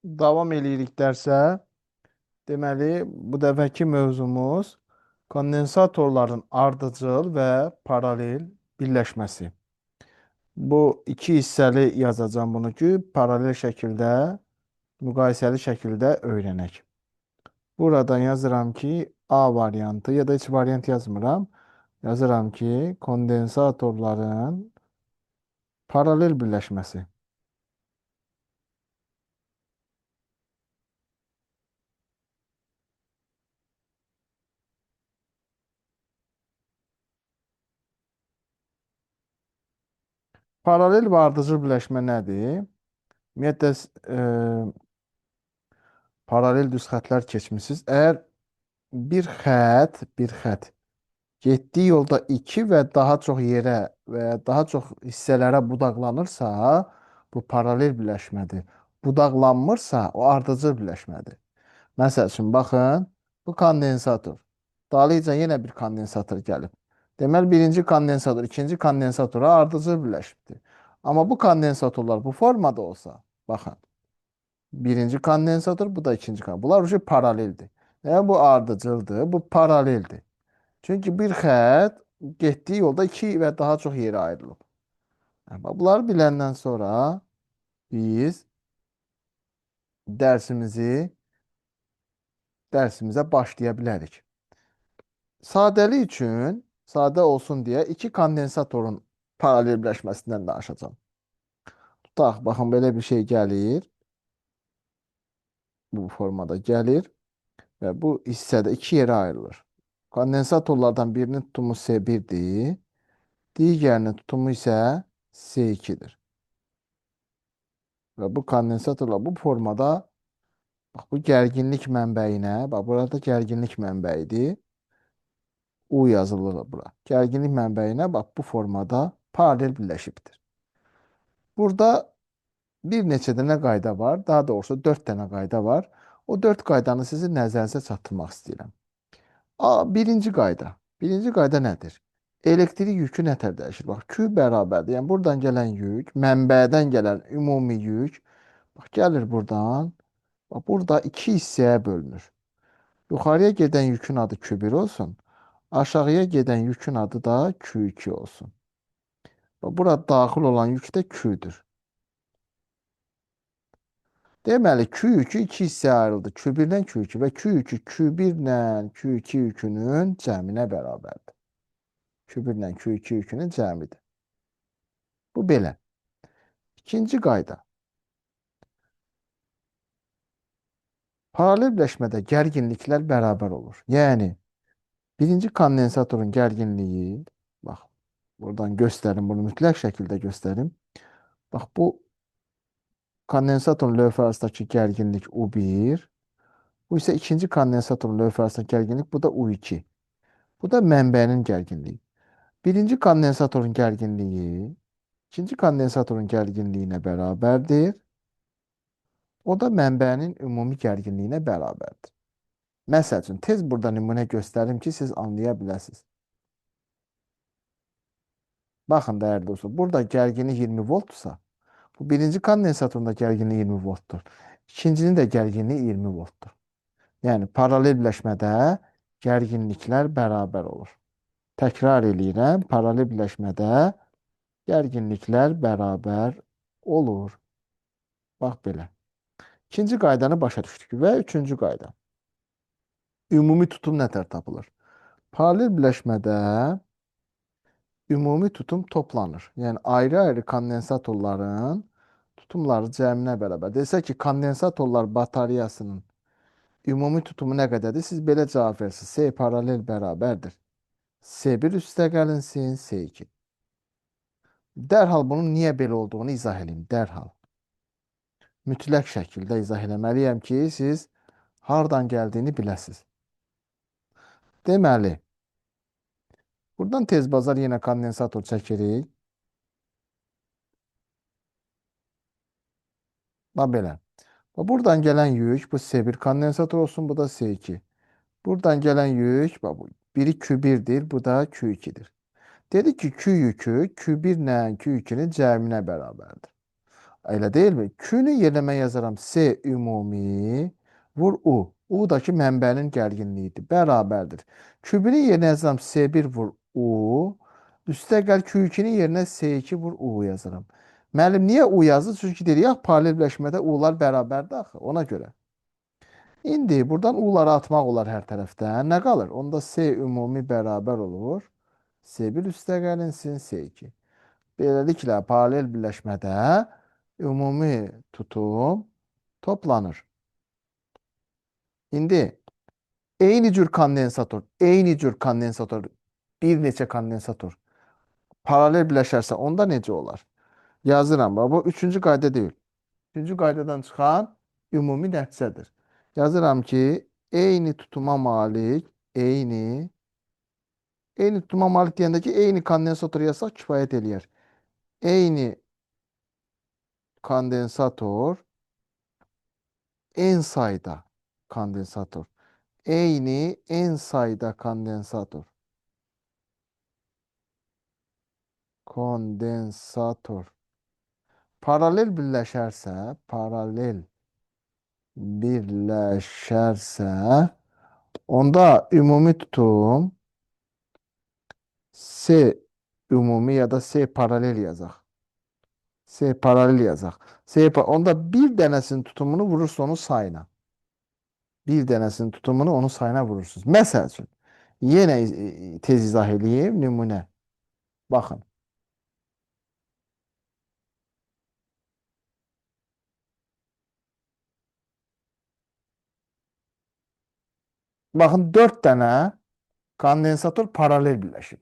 Davam eləyirik dərsə. Deməli, bu dəfəki mövzumuz kondensatorların ardıcıl və paralel birləşməsi. Bu iki hissəli yazacağam bunu ki, paralel şəkildə, müqayisəli şəkildə öyrənək. Buradan yazıram ki, A variantı ya da heç variant yazmıram. Yazıram ki, kondensatorların paralel birləşməsi. Paralel və ardıcıl birləşmə nədir? Ümumiyyətlə, paralel düz xətlər keçmisiniz. Əgər bir xətt getdiyi yolda iki və daha çox yerə və ya daha çox hissələrə budaqlanırsa, bu paralel birləşmədir. Budaqlanmırsa, o ardıcıl birləşmədir. Məsəl üçün, baxın, bu kondensator. Dalıca yenə bir kondensator gəlib. Deməli, birinci kondensator, ikinci kondensatora ardıcıl birləşibdir. Amma bu kondensatorlar bu formada olsa, baxın, birinci kondensator, bu da ikinci kondensator. Bunlar uje paraleldir. Yəni, bu ardıcıldır, bu paraleldir. Çünki bir xətt getdiyi yolda iki və daha çox yerə ayrılıb. Bunları biləndən sonra biz dərsimizə başlaya bilərik. Sadəlik üçün, sadə olsun deyə iki kondensatorun paralel birləşməsindən danışacağam. Tutaq, baxın, belə bir şey gəlir. Bu formada gəlir və bu hissədə iki yerə ayrılır. Kondensatorlardan birinin tutumu S1-dir, digərinin tutumu isə S2-dir. Və bu kondensatorlar bu formada, bax, bu gərginlik mənbəyinə, bax, burada gərginlik mənbəyidir. U yazılır bura. Gərginlik mənbəyinə, bax, bu formada paralel birləşibdir. Burada bir neçə dənə qayda var. Daha doğrusu 4 dənə qayda var. O 4 qaydanı sizin nəzərinizə çatdırmaq istəyirəm. Birinci qayda. Birinci qayda nədir? Elektrik yükü nə tər dəyişir? Bax, Q bərabərdir. Yəni, buradan gələn yük, mənbədən gələn ümumi yük, bax, gəlir buradan. Bax, burada iki hissəyə bölünür. Yuxarıya gedən yükün adı Q1 olsun. Aşağıya gedən yükün adı da Q2 olsun. Bax, bura daxil olan yük də Q-dür. Deməli, Q yükü iki hissəyə ayrıldı. Q1 ilə Q2 və Q yükü Q1 ilə Q2 yükünün cəminə bərabərdir. Q1 ilə Q2 yükünün cəmidir. Bu belə. İkinci qayda. Paralel birləşmədə gərginliklər bərabər olur. Yəni, birinci kondensatorun gərginliyi, bax, buradan göstərim, bunu mütləq şəkildə göstərim. Bax, bu kondensatorun lövhə arasındakı gərginlik U1, bu isə ikinci kondensatorun lövhə arasındakı gərginlik, bu da U2. Bu da mənbənin gərginliyi. Birinci kondensatorun gərginliyi, ikinci kondensatorun gərginliyinə bərabərdir. O da mənbənin ümumi gərginliyinə bərabərdir. Məsəl üçün, tez burada nümunə göstərim ki, siz anlaya biləsiniz. Baxın, dəyərli dostlar, burada gərginlik 20 voltdursa, bu birinci kondensatorun da gərginliyi 20 voltdur. İkincinin də gərginliyi 20 voltdur. Yəni, paralel birləşmədə gərginliklər bərabər olur. Təkrar eləyirəm, paralel birləşmədə gərginliklər bərabər olur. Bax, belə. İkinci qaydanı başa düşdük və üçüncü qayda. Ümumi tutum nə tər tapılır? Paralel birləşmədə ümumi tutum toplanır. Yəni, ayrı-ayrı kondensatorların tutumları cəminə bərabər. Desək ki, kondensatorlar batareyasının ümumi tutumu nə qədərdir? Siz belə cavab verirsiniz. S paralel bərabərdir. S1 üstə gəlinsin, S2. Dərhal bunun niyə belə olduğunu izah edeyim. Dərhal. Mütləq şəkildə izah eləməliyəm ki, siz hardan gəldiyini biləsiniz. Deməli, buradan tez bazar yenə kondensator çəkirik. Bax, belə. Bax, buradan gələn yük, bu S1 kondensator olsun, bu da S2. Buradan gələn yük, bax, bu, biri Q1-dir, bu da Q2-dir. Dedik ki, Q yükü Q1 ilə Q2-nin cəminə bərabərdir. Elə deyilmi? Q-nün yerinə mən yazaram S ümumi vur U. U da ki mənbənin gərginliyidir. Bərabərdir. Q1-in yerinə yazaram S1 vur U. Üstəgəl Q2-nin yerinə S2 vur U yazaram. Müəllim, niyə U yazdı? Çünki dedik, paralel birləşmədə U-lar bərabərdir axı, ona görə. İndi buradan U-ları atmaq olar hər tərəfdən. Nə qalır? Onda S ümumi bərabər olur. S1 üstəgəlinsin S2. Beləliklə, paralel birləşmədə ümumi tutum toplanır. İndi eyni cür kondensator, eyni cür kondensator, bir neçə kondensator paralel birləşərsə onda necə olar? Yazıram, bax, bu üçüncü qayda deyil. Üçüncü qaydadan çıxan ümumi nəticədir. Yazıram ki, eyni tutuma malik, eyni tutuma malik deyəndə ki, eyni kondensator yazsaq kifayət eləyər. Eyni kondensator, n sayda kondensator. Eyni n sayda kondensator. Kondensator. Paralel birləşərsə, paralel birləşərsə, onda ümumi tutum S ümumi ya da S paralel yazaq. S paralel yazaq. Onda bir dənəsinin tutumunu vurursunuz onun sayına. Bir dənəsinin tutumunu onun sayına vurursunuz. Məsəl üçün, yenə tez izah eləyim, nümunə. Baxın. Baxın, 4 dənə kondensator paralel birləşib.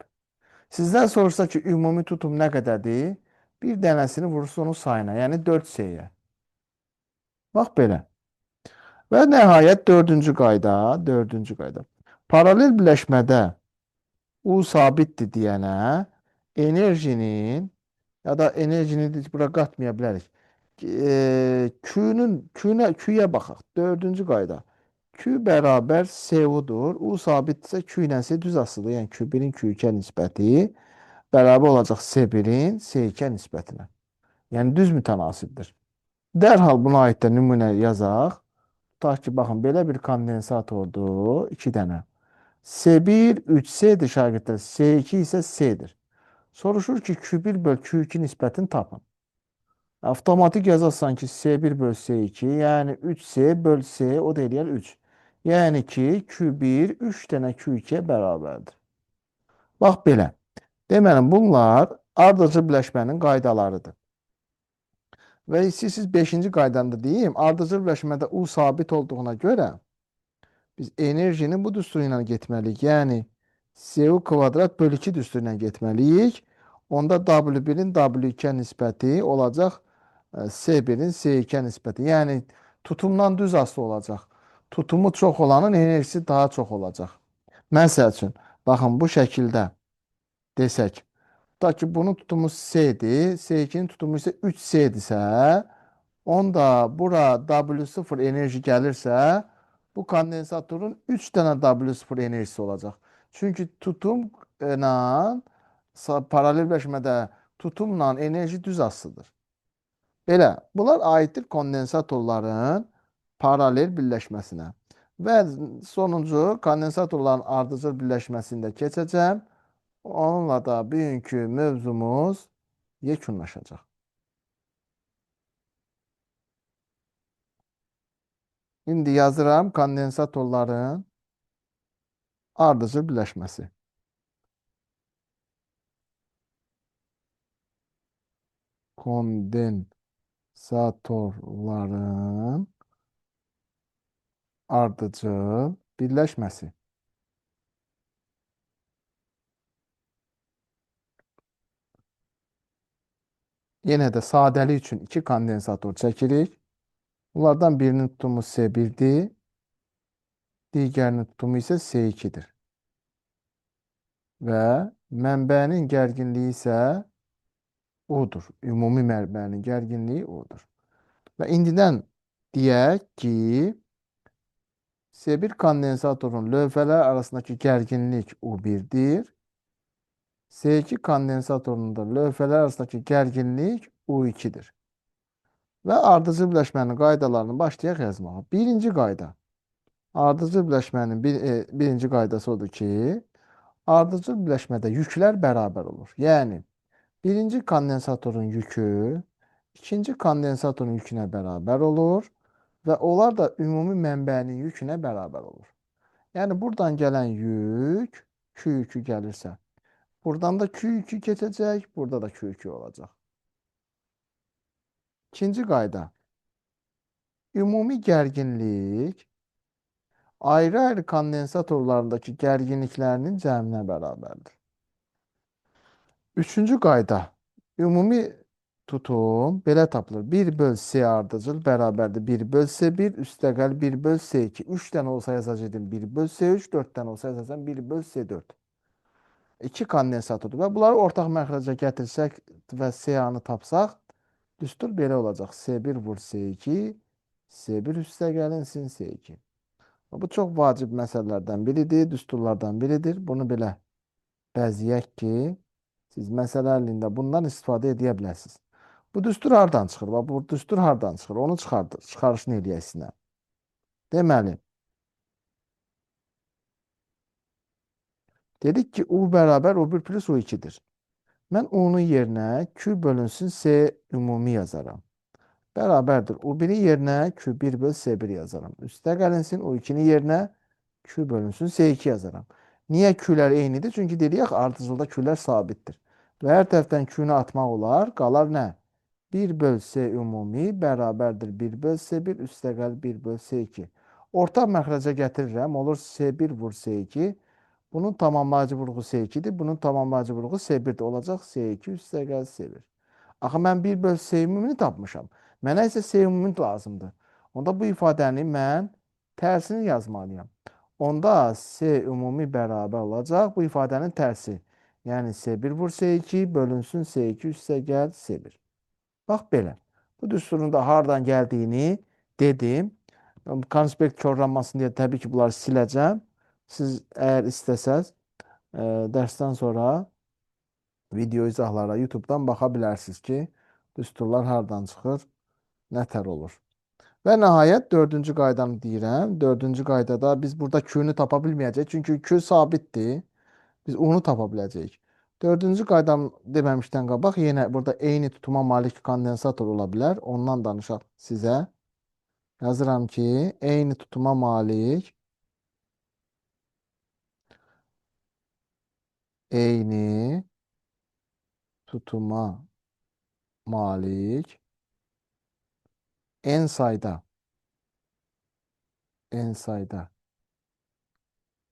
Sizdən soruşsa ki, ümumi tutum nə qədərdir? Bir dənəsini vurursunuz onun sayına, yəni 4S-yə. Bax belə. Və nəhayət dördüncü qayda, dördüncü qayda. Paralel birləşmədə U sabitdir deyənə enerjinin ya da enerjini biz bura qatmaya bilərik. Q-yə baxaq. Dördüncü qayda. Q bərabər SU-dur. U sabitdirsə Q ilə S düz asılıdır. Yəni Q1-in Q2-yə nisbəti bərabər olacaq S1-in S2-yə nisbətinə. Yəni düz mütənasibdir. Dərhal buna aid də nümunə yazaq. Tutaq ki, baxın, belə bir kondensatordur. 2 dənə. S1 3S-dir şagirdlər. S2 isə S-dir. Soruşur ki, Q1 böl Q2 nisbətini tapın. Avtomatik yazarsan ki, S1 böl S2, yəni 3S böl S, o da eləyər 3. Yəni ki, Q1 3 dənə Q2-yə bərabərdir. Bax belə. Deməli, bunlar ardıcıl birləşmənin qaydalarıdır. Və istəyirsiniz 5-ci qaydanı da deyim. Ardıcıl birləşmədə U sabit olduğuna görə biz enerjinin bu düsturu ilə getməliyik. Yəni SU kvadrat böl 2 düsturu ilə getməliyik. Onda W1-in W2-yə nisbəti olacaq S1-in S2-yə nisbəti. Yəni tutumdan düz asılı olacaq. Tutumu çox olanın enerjisi daha çox olacaq. Məsəl üçün, baxın bu şəkildə desək, tutaq ki, bunun tutumu S-dir, S2-nin tutumu isə 3S-dirsə, onda bura W0 enerji gəlirsə, bu kondensatorun 3 dənə W0 enerjisi olacaq. Çünki tutumla, paralel birləşmədə tutumla enerji düz asılıdır. Belə, bunlar aiddir kondensatorların paralel birləşməsinə. Və sonuncu kondensatorların ardıcıl birləşməsində keçəcəm. Onunla da bugünkü mövzumuz yekunlaşacaq. İndi yazıram kondensatorların ardıcıl birləşməsi. Kondensatorların ardıcıl birləşməsi. Yenə də sadəlik üçün 2 kondensator çəkirik. Bunlardan birinin tutumu S1-dir. Digərinin tutumu isə S2-dir. Və mənbənin gərginliyi isə U'dur. Ümumi mənbənin gərginliyi U'dur. Və indidən deyək ki, S1 kondensatorun lövhələr arasındakı gərginlik U1-dir. S2 kondensatorunun da lövhələr arasındakı gərginlik U2-dir. Və ardıcıl birləşmənin qaydalarını başlayaq yazmağa. Birinci qayda. Ardıcıl birləşmənin birinci qaydası odur ki, ardıcıl birləşmədə yüklər bərabər olur. Yəni, birinci kondensatorun yükü ikinci kondensatorun yükünə bərabər olur və onlar da ümumi mənbənin yükünə bərabər olur. Yəni, buradan gələn yük, Q yükü gəlirsə, buradan da Q yükü keçəcək, burada da Q yükü olacaq. İkinci qayda. Ümumi gərginlik ayrı-ayrı kondensatorlarındakı gərginliklərinin cəminə bərabərdir. Üçüncü qayda. Ümumi tutum belə tapılır. 1 böl C ardıcıl bərabərdir. 1 böl C1 üstəgəl 1 böl C2. 3 dənə olsa yazacaqdım 1 böl C3, 4 dənə olsa yazacaqdım 1 böl C4. 2 kondensatordur. Və bunları ortaq məxrəcə gətirsək və C-anı tapsaq, düstur belə olacaq. C1 vur C2, C1 üstəgəlinsin C2. Bu çox vacib məsələlərdən biridir, düsturlardan biridir. Bunu belə bəziyək ki, siz məsələ həllində bundan istifadə edə bilərsiniz. Bu düstur hardan çıxır? Bax, bu düstur hardan çıxır? Onu çıxardır. Çıxarışını eləyək sizə. Deməli, dedik ki, U bərabər U1 plus U2-dir. Mən U-nun yerinə Q bölünsün C ümumi yazaram. Bərabərdir. U1-in yerinə Q1 böl C1 yazaram. Üstə gəlinsin U2-nin yerinə Q bölünsün C2 yazaram. Niyə Q-lər eynidir? Çünki dedik, ardıcılda Q-lər sabitdir. Və hər tərəfdən Q-nü atmaq olar. Qalar nə? 1 böl C ümumi bərabərdir 1 böl C1 üstəgəl 1 böl C2. Ortaq məxrəcə gətirirəm. Olur C1 vur C2. Bunun tamamlayıcı vurğu C2-dir. Bunun tamamlayıcı vurğu C1-dir. Olacaq C2 üstəgəl C1. Axı mən 1 böl C ümumini tapmışam. Mənə isə C ümumi lazımdır. Onda bu ifadəni mən tərsini yazmalıyam. Onda C ümumi bərabər olacaq bu ifadənin tərsi. Yəni C1 vur C2 bölünsün C2 üstəgəl C1. Bax belə. Bu düsturun da hardan gəldiyini dedim. Konspekt korlanmasın deyə təbii ki, bunları siləcəm. Siz əgər istəsəz, dərsdən sonra video izahlara YouTube-dan baxa bilərsiniz ki, düsturlar hardan çıxır, nətər olur. Və nəhayət dördüncü qaydanı deyirəm. Dördüncü qaydada biz burada Q-nü tapa bilməyəcəyik. Çünki Q sabitdir. Biz U-nu tapa biləcəyik. Dördüncü qaydam deməmişdən qabaq yenə burada eyni tutuma malik kondensator ola bilər. Ondan danışaq sizə. Yazıram ki, eyni tutuma malik n sayda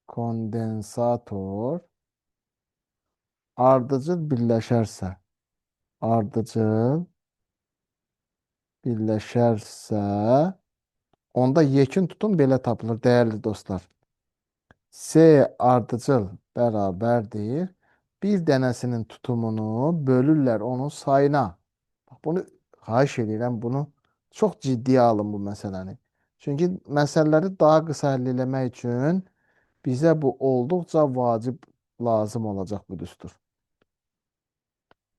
kondensator ardıcıl birləşərsə onda yekun tutum belə tapılır dəyərli dostlar. C ardıcıl bərabərdir. Bir dənəsinin tutumunu bölürlər onun sayına. Bax, bunu xahiş edirəm, bunu çox ciddiyə alın bu məsələni. Çünki məsələləri daha qısa həll eləmək üçün bizə bu olduqca vacib lazım olacaq bu düstur.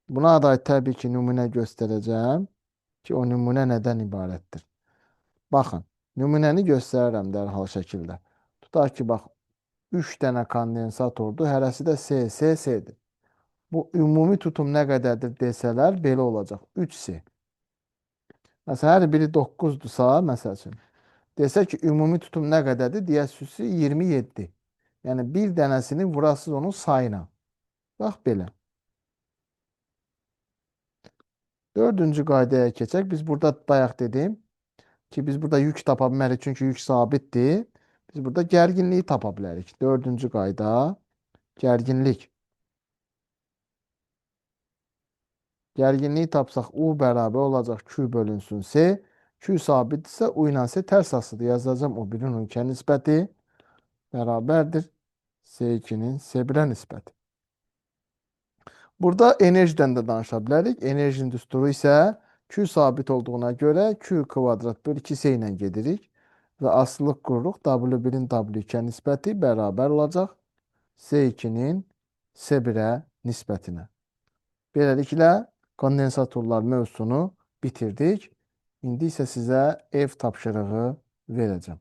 Buna dair təbii ki, nümunə göstərəcəm ki, o nümunə nədən ibarətdir. Baxın, nümunəni göstərirəm dərhal şəkildə. Tutaq ki, bax, 3 dənə kondensatordur. Hərəsi də C, C, C-dir. Bu ümumi tutum nə qədərdir desələr, belə olacaq. 3C. Məsələn, hər biri 9-dursa, məsəl üçün, desə ki, ümumi tutum nə qədərdir, deyəsiniz ki, 27. Yəni, bir dənəsini vurasınız onun sayına. Bax, belə. Dördüncü qaydaya keçək. Biz burada bayaq dedim ki, biz burada yük tapa bilmərik, çünki yük sabitdir. Biz burada gərginliyi tapa bilərik. Dördüncü qayda, gərginlik. Gərginliyi tapsaq, U bərabər olacaq Q bölünsün C. Q sabitdirsə, U ilə C tərs asıdır. Yazacağım U1-in U2-yə nisbəti bərabərdir C2-nin C1-ə nisbəti. Burada enerjidən də danışa bilərik. Enerjinin düsturu isə Q sabit olduğuna görə Q kvadrat bölü 2C ilə gedirik. Və asılılıq qururuq. W1-in W2-yə nisbəti bərabər olacaq C2-nin C1-ə nisbətinə. Beləliklə, kondensatorlar mövzusunu bitirdik. İndi isə sizə ev tapşırığı verəcəm.